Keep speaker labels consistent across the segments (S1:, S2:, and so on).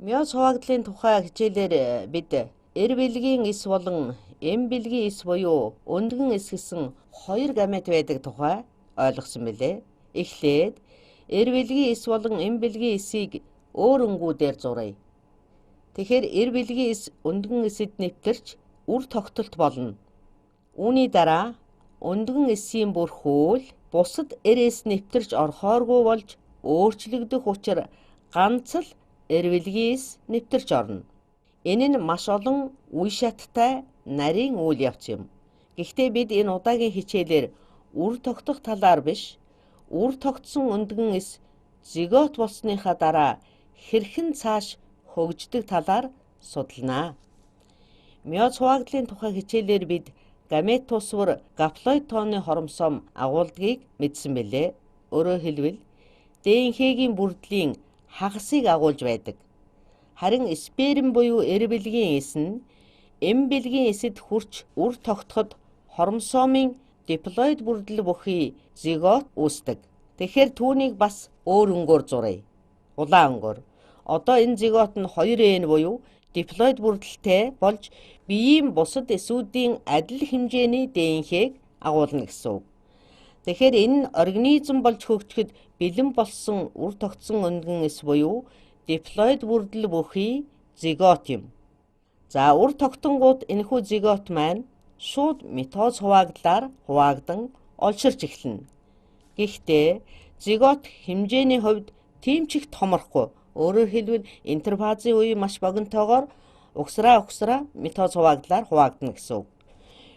S1: Миоз хуваагдлын тухай хичээлээр бид Р бэлгийн эс болон М бэлгийн эс буюу өндгөн эс гэсэн хоёр гамет байдаг тухай ойлгосон билээ. Эхлээд Р бэлгийн эс болон М бэлгийн эсийг өөр өнгүүдээр зуръя. Тэгэхээр Р бэлгийн эс өндгөн эсэд нэвтэрч үр тогтолт болно. Үүний дараа өндгөн эсийн бүрхүүл бусад Р эс нэвтэрч орохооргүй болж өөрчлөгдөх учир ганц л Р бэлгийн эс нэвтэрч орно. Энэ нь маш олон үе шаттай нарийн үйл явц юм. Гэхдээ бид энэ удаагийн хичээлээр үр тогтох талаар биш, үр тогтсон өндгөн эс зигот болсныхаа дараа хэрхэн цааш хөгждөг талаар судалнаа. Миоз хуваагдлын тухай хичээлээр бид гамет тусвар гаплоид тооны хоромсом агуулдгийг мэдсэн билээ. Өөрөөр хэлбэл ДНХ-гийн бүрдлийн хагасыг агуулж байдаг. Харин сперм буюу Р бэлгийн эс нь М бэлгийн эсэд хүрч үр тогтоход хромосомын диплоид бүрдэл бүхий зигот үүсдэг. Тэгэхээр түүнийг бас өөр өнгөөр зуръя. Улаан өнгөөр. Одоо энэ зигот нь 2N буюу диплоид бүрдэлтэй болж биеийн бусад эсүүдийн адил хэмжээний ДНХ-г агуулна гэсэн үг. Тэгэхээр энэ нь организм болж хөгжихэд бэлэн болсон үр тогтсон өндгөн эс буюу диплоид бүрдэл бүхий зигот юм. За үр тогтонгууд энэхүү зигот маань шууд митоз хуваагдлаар хуваагдан олширч эхэлнэ. Гэхдээ зигот хэмжээний хувьд тийм ч их томрохгүй. Өөрөөр хэлбэл интерфазын үе маш богинотойгоор угсраа митоз хуваагдлаар хуваагдана гэсэн үг.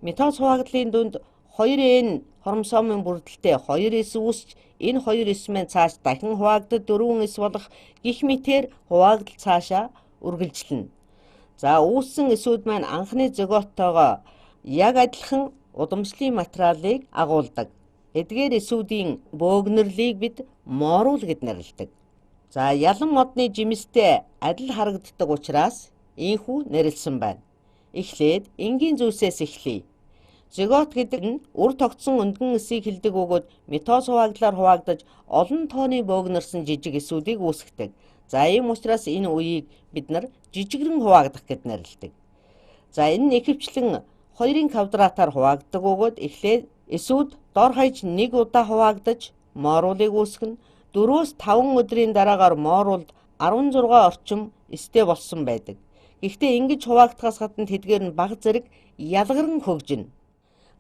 S1: Митоз хуваагдлын дунд 2N хромосомын бүрдэлтэй 2 эс үүсч энэ 2 эс маань цааш дахин хуваагдад 4 эс болох гих мэтээр хуваагдал цаашаа үргэлжлэнэ. За үүссэн эсүүд маань анхны зиготтойгоо яг адилхан удамшлын материалыг агуулдаг. Эдгээр эсүүдийн бөөгнөрлийг бид моорул гэд нэрлэдэг. За ялан модны жимстэй адил харагддаг учраас ийнхүү нэрлсэн байна. Эхлээд энгийн зүйлсээс эхлэе. Зигот гэдэг нь үр тогтсон өндгөн эсийг хэлдэг бөгөөд митоз хуваагдлаар хуваагдаж олон тооны бөөгнөрсөн жижиг эсүүдийг үүсгэдэг. За ийм учраас энэ үеийг бид нар жижигрэн хуваагдах гэд нэрлэдэг. За энэ нь ихэвчлэн 2-ын квадратаар хуваагддаг бөгөөд эхлээд эсүүд дор хаяж нэг удаа хуваагдаж моруулыг үүсгэнэ. 4-5 өдрийн дараагаар моруулд 16 орчим эстэй болсон байдаг. Гэхдээ ингэж хуваагдахаас гадна тэдгээр нь бага зэрэг ялгаран хөгжинэ.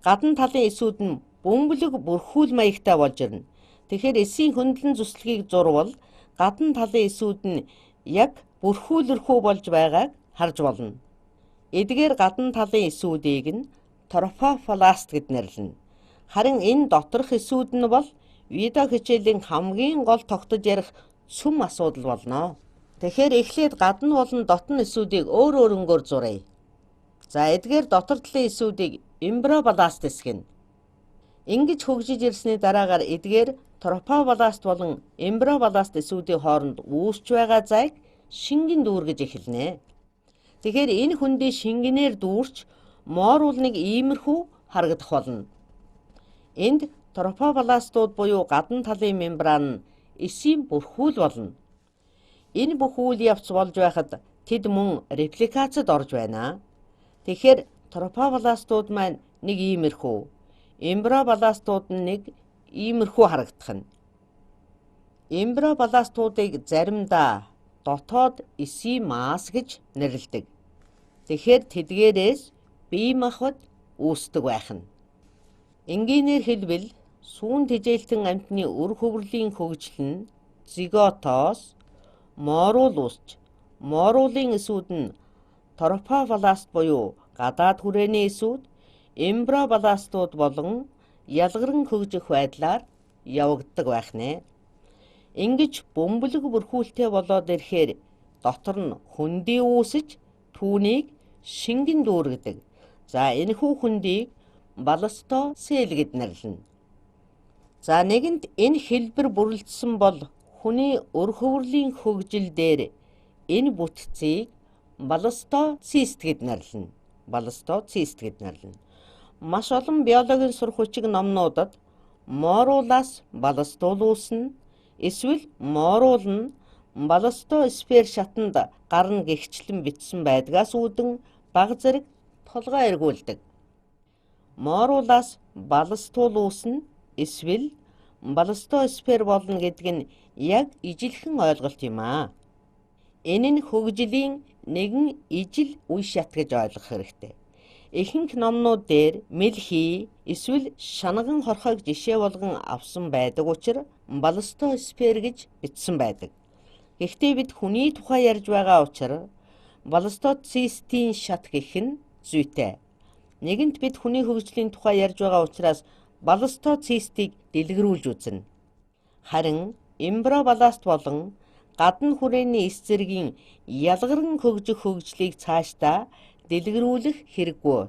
S1: Гадна талын эсүүд нь бөмбөлөг бүрхүүл маягтай болж ирнэ. Тэгэхээр эсийн хөндлөн зүслэгийг зурвал гадна талын эсүүд нь яг бүрхүүлэрхүү болж байгааг харж болно. Эдгээр гадна талын эсүүдийг нь трофобласт гэд нэрлэнэ. Харин энэ доторх эсүүд нь бол видео хичээлийн хамгийн гол тогтож ярих сүм асуудал болно. Тэгэхээр эхлээд гадна болон дотны эсүүдийг өөр өөр өнгөөр зуръя. За эдгээр дотор талын эсүүдийг эмбриобласт эсгэнэ. Ингэж хөгжиж ирсний дараагаар эдгээр трофобласт болон эмбриобласт эсүүдийн хооронд үүсч байгаа зайг шингэн дүүргэж эхэлнэ. Тэгэхээр энэ хөндий шингэнээр дүүрч моорулныг иймэрхүү харагдах болно. Энд трофобластууд буюу гадна талын мембран нь эсийн бүрхүүл болно. Энэ бүх үйл явц болж байхад тэд мөн репликацид орж байна. Тэгэхээр трофобластууд маань нэг иймэрхүү, эмбриобластууд нь нэг иймэрхүү харагдах нь. Эмбриобластуудыг заримдаа дотоод эсийн масс гэж нэрлэдэг. Тэгэхээр тэдгээрээс бие махбод үүсдэг байх нь. Энгийнээр хэлбэл сүүн тэжээлтэн амьтны үр хөврөлийн хөгжил нь зиготоос моорул үүсч, моорулын эсүүд нь трофобласт буюу гадаад хүрээний эсүүд, эмбриобластууд болон ялгаран хөгжих байдлаар явагддаг байх нэ. Ингэж бөмбөлөг бүрхүүлтэй болоод ирэхээр дотор нь хөндий үүсэж түүнийг шингэн дүүргэдэг. За энэхүү хөндийг бластоцел гэд нэрлэнэ. За нэгэнт энэ хэлбэр бүрэлдсэн бол хүний өр хөврөлийн хөгжил дээр энэ бүтцийг бластоцист гэд нэрлэнэ. Бластоцист гэд нэрлэнэ. Маш олон биологийн сурах хүчиг номнуудад моруулаас бластул үүснэ, эсвэл моруул нь Бластосфер шатанд гарна гэгчлэн бичсэн байдгаас үүдэн бага зэрэг толгой эргүүлдэг. Морулаас бластул үүснэ эсвэл бластосфер болно гэдэг нь яг ижилхэн ойлголт юм аа. Энэ нь хөгжлийн нэгэн ижил үе шат гэж ойлгох хэрэгтэй. Ихэнх номнууд дээр мэлхий эсвэл шанаган хорхойг жишээ болгон авсан байдаг учир бластосфер гэж бичсэн байдаг. Гэхдээ бид хүний тухай ярьж байгаа учир бластоцистийн шат гэх нь зүйтэй. Нэгэнт бид хүний хөгжлийн тухай ярьж байгаа учраас бластоцистийг дэлгэрүүлж үзнэ. Харин эмбриобласт болон гадна хүрээний эс зэргийн ялгаран хөгжих хөгжлийг цаашдаа дэлгэрүүлэх хэрэггүй.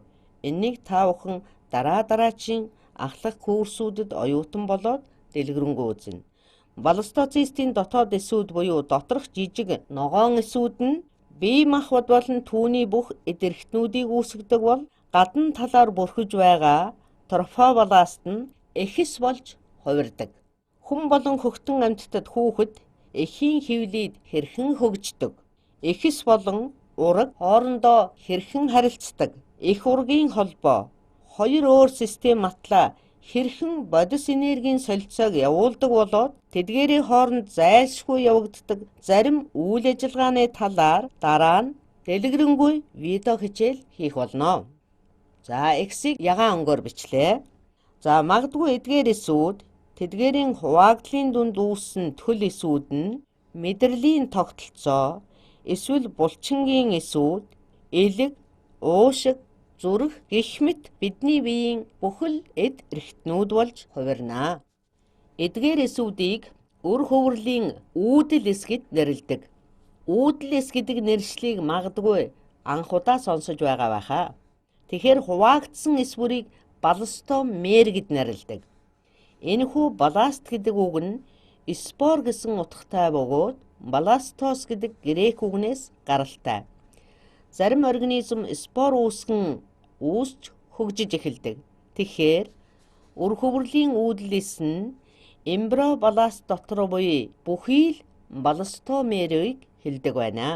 S1: Энийг та бүхэн дараа дараачийн ахлах курсүүдэд оюутан болоод дэлгэрэнгүй үзнэ. Бластоцистийн дотоод эсүүд буюу доторх жижиг ногоон эсүүд нь бие махбод болон түүний бүх эд эрхтнүүдийг үүсгэдэг бол гадна талаар бүрхэж байгаа трофобласт нь эхэс болж хувирдаг. Хүн болон хөгтөн амьтдад хүүхэд эхийн хэвлийд хэрхэн хөгждөг? Эхэс болон ураг хоорондоо хэрхэн харилцдаг? Эх ургийн холбоо хоёр өөр систем матлаа хэрхэн бодис энергийн солилцоог явуулдаг болоод тэдгээрийн хооронд зайлшгүй явагддаг зарим үйл ажиллагааны талаар дараа нь дэлгэрэнгүй видео хичээл хийх болно. За, X-ийг ягаан өнгөөр бичлээ. За, магадгүй эдгээр эсүүд тэдгээрийн хуваагдлын дунд үүссэн төл эсүүд нь мэдрэлийн тогтолцоо эсвэл булчингийн эсүүд, элэг, уушиг, зүрх гэх мэт бидний биеийн бүхэл эд эрхтнүүд болж хувирна. Эдгээр эсүүдийг үр хөвөрлийн үүдэл эс гэд нэрлэдэг. Үүдэл эс гэдэг нэршлийг магадгүй анх удаа сонсож байгаа байхаа. Тэгэхээр хуваагдсан эс бүрийг бластомер гэд нэрлэдэг. Энэхүү бласт гэдэг үг нь спор гэсэн утгатай бөгөөд бластос гэдэг грек үгнээс гаралтай. Зарим организм спор үүсгэн үүсч хөгжиж эхэлдэг. Тэгэхээр үр хөвөрлийн үүдэл эс нь эмбриобласт дотор буюу бүхий л бластомерыг хэлдэг байна.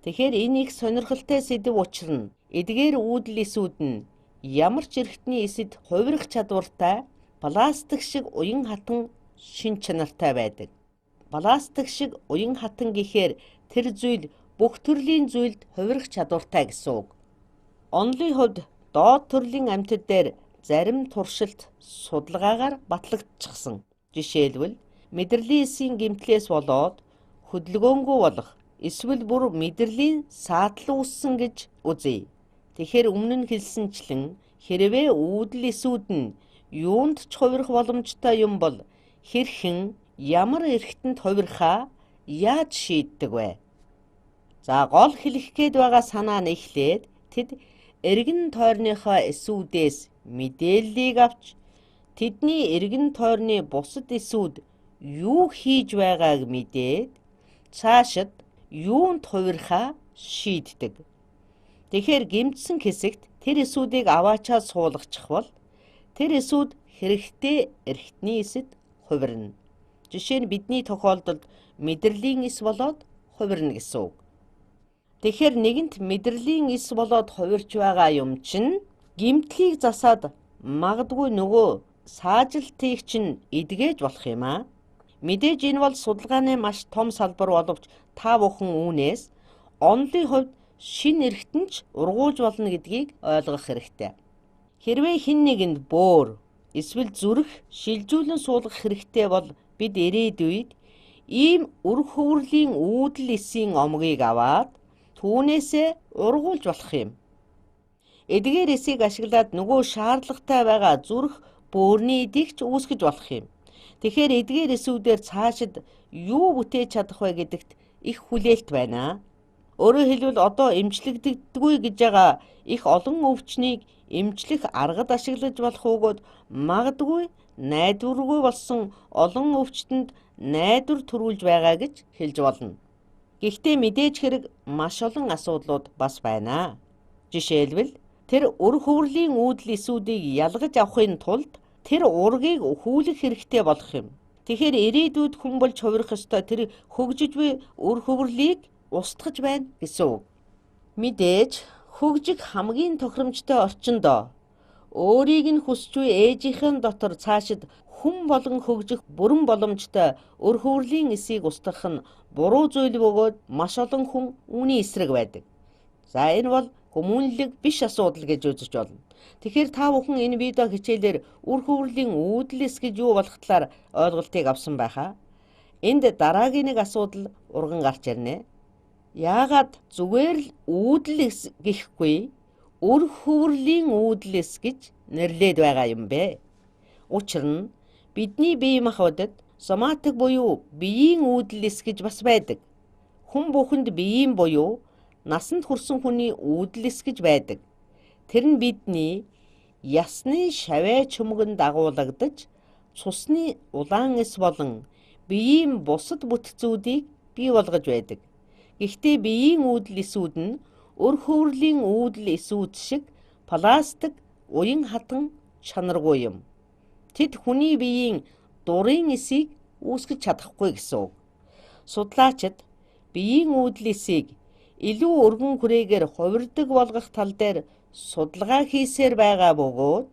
S1: Тэгэхээр энэ их сонирхолтой сэдэв учир нь эдгээр үүдэл эсүүд нь ямар ч эрхтний эсэд хувирах чадвартай пластик шиг уян хатан шин чанартай байдаг. Пластик шиг уян хатан гэхээр тэр зүйл бүх төрлийн зүйлд хувирах чадвартай гэсэн үг. Онолын хувьд доод төрлийн амьтад дээр зарим туршилт судалгаагаар батлагдчихсан. Жишээлбэл, мэдрэлийн эсийн гэмтлээс болоод хөдөлгөөнгүй болох эсвэл бүр мэдрэлийн саатал үүссэн гэж үзье. Тэгэхээр өмнө нь хэлсэнчлэн хэрвээ үүдэл эсүүд нь юунд ч хувирах боломжтой юм бол хэрхэн ямар эрхтэнд хувирахаа яаж шийддэг вэ? За, гол хэлэх гээд байгаа санаа нь эхлээд тэд эргэн тойрныхоо эсүүдээс мэдээллийг авч тэдний эргэн тойрны бусад эсүүд юу хийж байгааг мэдээд цаашид юунд хувирахаа шийддэг. Тэгэхээр гэмтсэн хэсэгт тэр эсүүдийг аваачаад суулгачих бол тэр эсүүд хэрэгтэй эрхтний эсэд хувирна. Жишээ нь бидний тохиолдолд мэдрэлийн эс болоод хувирна гэсэн үг. Тэгэхээр нэгэнт мэдрэлийн эс болоод хувирч байгаа юм чинь гэмтлийг засаад магадгүй нөгөө саажилтыг чинь эдгэж болох юм аа. Мэдээж энэ бол судалгааны маш том салбар боловч та бүхэн үүнээс онолын хувьд шинэ эрхтэн ч ургуулж болно гэдгийг ойлгох хэрэгтэй. Хэрвээ хэн нэгэнд бөөр эсвэл зүрх шилжүүлэн суулгах хэрэгтэй бол бид ирээдүйд ийм үр хөвөрлийн үүдэл эсийн омгийг аваад түүнээсээ ургуулж болох юм. Эдгээр эсийг ашиглаад нөгөө шаардлагатай байгаа зүрх бөөрийн эдийг ч үүсгэж болох юм. Тэгэхээр эдгээр эсүүдээр цаашид юу бүтээж чадах вэ гэдэгт их хүлээлт байна. Өөрөөр хэлбэл одоо эмчлэгддэггүй гэж байгаа их олон өвчнийг эмчлэх аргад ашиглаж болох өгөөд магадгүй найдваргүй болсон олон өвчтөнд найдвар төрүүлж байгаа гэж хэлж болно. Гэхдээ мэдээж хэрэг маш олон асуудлууд бас байна. Жишээлбэл тэр үр хөвөрлийн үүдэл эсүүдийг ялгаж авахын тулд тэр ургийг өхүүлэх хэрэгтэй болох юм. Тэгэхээр ирээдүйд хүн болж хувирах ёстой тэр хөгжиж буй үр хөврлийг устгаж байна гэсэн үг. Мэдээж хөгжих хамгийн тохиромжтой орчиндоо өөрийг нь хүсч буй ээжийнхэн дотор цаашид хүн болгон хөгжих бүрэн боломжтой үр хөврлийн эсийг устгах нь буруу зүйл бөгөөд маш олон хүн үүний эсрэг байдаг. За энэ бол хүмүүнлэг биш асуудал гэж үзэж болно. Тэгэхээр та бүхэн энэ видео хичээлээр үр хөврлийн үүдэл эс гэж юу болох талаар ойлголтыг авсан байхаа. Энд дараагийн нэг асуудал урган гарч ирнэ. Яагаад зүгээр л үүдэл эс гэхгүй үр хөврлийн үүдэл эс гэж нэрлээд байгаа юм бэ? Учир нь бидний бие махбодод соматик буюу биеийн үүдэл эс гэж бас байдаг. Хүн бүхэнд биеийн буюу насанд хүрсэн хүний үүдэл эс гэж байдаг. Тэр нь бидний ясны шавай чөмгөн дагуулагдаж цусны улаан эс болон биеийн бусад бүтцүүдийг бий болгож байдаг. Гэхдээ биеийн үүдэл эсүүд нь өр хөврлийн үүдэл эсүүд шиг пластик уян хатан чанаргүй юм. Тэд хүний биеийн дурын эсийг үүсгэж чадахгүй гэсэн үг. Судлаачид биеийн үүдэл эсийг илүү өргөн хүрээгээр хувирдаг болгох тал дээр судалгаа хийсээр байгаа бөгөөд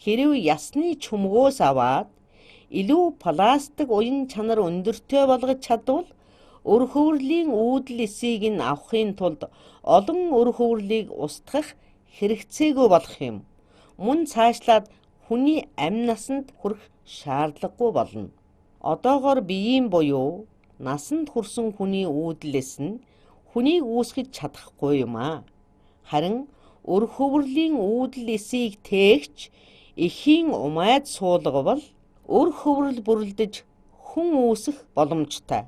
S1: хэрэв ясны чөмгөөс аваад илүү пластик уян чанар өндөртэй болгож чадвал өр хөврлийн үүдэл эсийг нь авахын тулд олон өр хөврлийг устгах хэрэгцээгүй болох юм. Мөн цаашлаад хүний амь насанд хүрэх шаардлагагүй болно. Одоогоор биеийн буюу насанд хүрсэн хүний үүдэл эс нь хүнийг үүсгэж чадахгүй юм аа. Харин өр хөврлийн үүдэл эсийг тээгч эхийн умайд суулгавал өр хөврөл бүрлдэж хүн үүсэх боломжтой.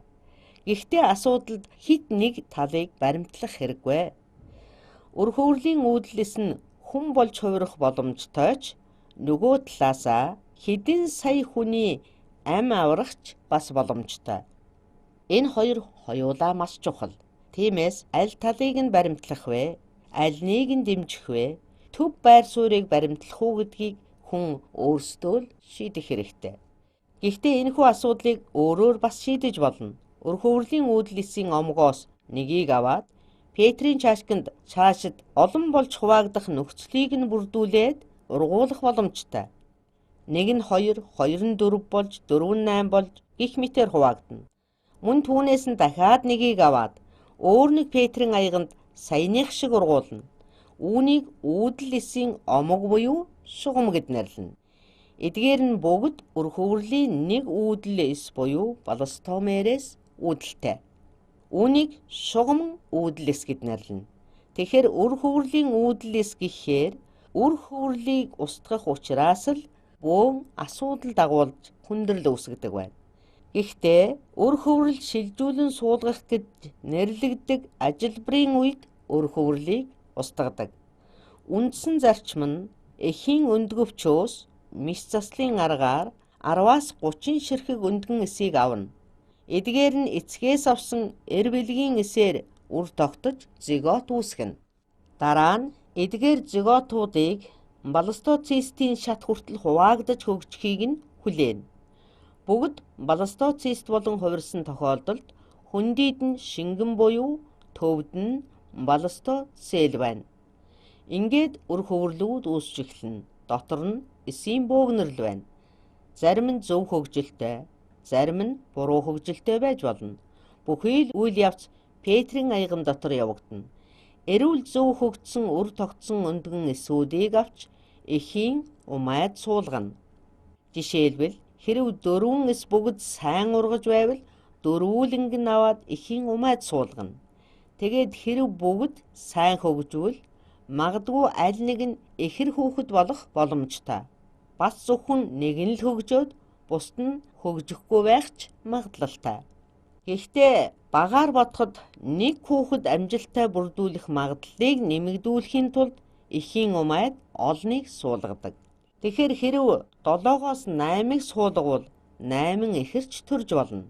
S1: Гэхдээ асуудалд хэд нэг талыг баримтлах хэрэггүй. Өр хөврлийн үүдэл эс нь хүн болж хувирах боломжтой ч нөгөө талаасаа хэдэн сая хүний амь аврах ч бас боломжтой. Энэ хоёр хоёулаа маш чухал. Тиймээс аль талыг нь баримтлах вэ? Аль нэг нь дэмжих вэ? Төв байр суурийг баримтлах уу гэдгийг хүн өөрсдөө л шийдэх хэрэгтэй. Гэхдээ энэхүү асуудлыг өөрөөр бас шийдэж болно. Өр хөврлийн үүдэл эсийн омгоос нэгийг аваад Петрийн чашканд цаашид олон болж хуваагдах нөхцөлийг нь бүрдүүлээд ургуулах боломжтой. Нэг нь 2, 2 нь 4 болж, 4 нь 8 болж гэх мэтээр хуваагдана. Мөн түүнээс нь дахиад нэгийг аваад өөр нэг Петрийн аяганд саяных шиг ургуулна. Үүнийг үүдэл эсийн омог буюу шугам гэд нэрлэнэ. Эдгээр нь бүгд өр хөврлийн нэг үүдэл эс буюу бластомерээс үүдэлтэй. Үүнийг шугам үүдэл эс гэд нэрлэнэ. Тэгэхээр өр хөврлийн үүдэл эс гэхээр үр хөврлийг устгах учраас л бөөн асуудал дагуулж хүндрэл үүсгэдэг байна. Гэхдээ өр хөврөл шилжүүлэн суулгах гэж нэрлэгдэг ажилбрын үед өр хөврлийг устгадаг. Үндсэн зарчим нь эхийн өндгөвчөөс мэс заслын аргаар 10-аас 30 ширхэг өндгөн эсийг авна. Эдгээр нь эцгээс авсан эр бэлгийн эсээр үр тогтож зигот үүсгэнэ. Дараа нь эдгээр зиготуудыг бластоцистийн шат хүртэл хуваагдаж хөгжихийг нь хүлээнэ. Бүгд бластоцист болон хувирсан тохиолдолд хөндийд нь шингэн буюу төвд нь бластоцел байна. Ингээд үр хөврлүүд үүсч эхэлнэ. Дотор нь эсийн бөөгнөрл байна. Зарим нь зөв хөгжилтэй, зарим нь буруу хөгжилтэй байж болно. Бүхий л үйл явц Петрийн аяган дотор явагдана. Эрүүл зөв хөгжсөн үр тогтсон өндгөн эсүүдийг авч эхийн умайд суулгана. Жишээлбэл хэрэв 4 эс бүгд сайн ургаж байвал дөрвүүлэнг нь аваад эхийн умайд суулгана. Тэгээд хэрэв бүгд сайн хөгжвөл магадгүй аль нэг нь ихэр хүүхэд болох боломжтой. Бас зөвхөн нэг нь л хөгжөөд бусд нь хөгжихгүй байх ч магадлалтай. Гэхдээ багаар бодоход нэг хүүхэд амжилттай бүрдүүлэх магадлалыг нэмэгдүүлэхийн тулд эхийн умайд олныг суулгадаг. Тэгэхээр хэрэв 7-оос 8-ыг суулгавал 8 ихэрч төрж болно.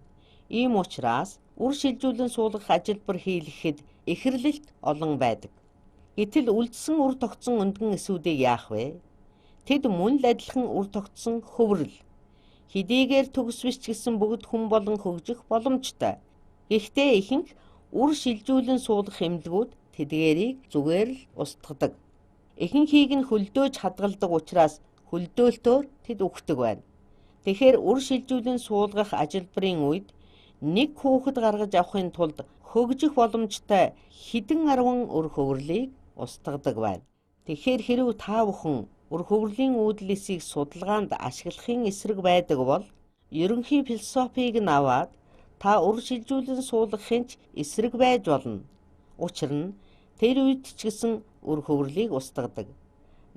S1: Ийм учраас үр шилжүүлэн суулгах ажилбар хийлгэхэд ихэрлэлт олон байдаг. Гэтэл үлдсэн үр тогтсон өндгөн эсүүдийг яах вэ? Тэд мөн л адилхан үр тогтсон хөврөл. Хэдийгээр төгс биш ч гэсэн бүгд хүн болон хөгжих боломжтой. Гэхдээ ихэнх үр шилжүүлэн суулгах эмнэлгүүд тэдгээрийг зүгээр л устгадаг. Ихэнхийг нь хөлдөөж хадгалдаг учраас хөлдөөлтөөр тэд үхдэг байна. Тэгэхээр үр шилжүүлэн суулгах ажилбарын үед нэг хүүхэд гаргаж авахын тулд хөгжих боломжтой хэдэн арван үр хөврлийг устгадаг байна. Тэгэхээр хэрв та бүхэн үр хөврлийн үүдэл эсийг судалгаанд ашиглахын эсрэг байдаг бол ерөнхий философийг нь аваад та үр шилжүүлэн суулгахын ч эсрэг байж болно. Учир нь тэр үед ч гэсэн үр хөврлийг устгадаг.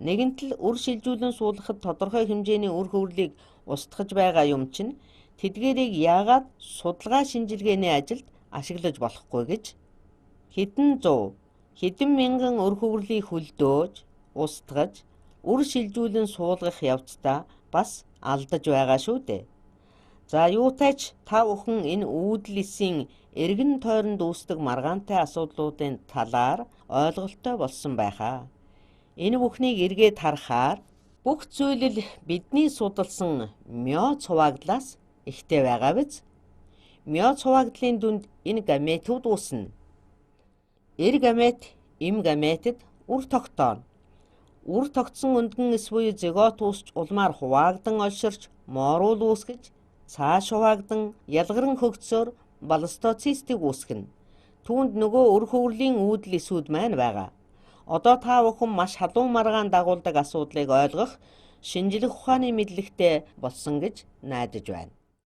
S1: Нэгэнт л үр шилжүүлэн суулгахад тодорхой хэмжээний үр хөврлийг устгаж байгаа юм чинь тэдгээрийг яагаад судалгаа шинжилгээний ажилд ашиглаж болохгүй гэж хэдэн зуун хэдэн мянган үр хөврлийг хөлдөөж устгаж үр шилжүүлэн суулгах явцдаа бас алдаж байгаа шүү дээ. За юутай ч та бүхэн энэ үүдэл эсийн эргэн тойронд үүсдэг маргаантай асуудлуудын талаар ойлголттой болсон байхаа. Энэ бүхнийг эргээд харахаар бүх зүйл л бидний судалсан миоц хуваагдлаас ихтэй байгаа биз? Миоц хуваагдлын дүнд энэ гаметууд үүснэ. Эр гамет, эм гаметад үр тогтооно. Үр тогтсон өндгөн эс буюу зигот үүсч улмаар хуваагдан олширч моорул үүсгэж цааш хуваагдан ялгаран хөгжсөөр бластоцистыг үүсгэнэ. Түүнд нөгөө үр хөврлийн үүдэл эсүүд маань байгаа. Одоо та бүхэн маш халуун маргаан дагуулдаг асуудлыг ойлгох шинжлэх ухааны мэдлэгтэй болсон гэж найдаж байна.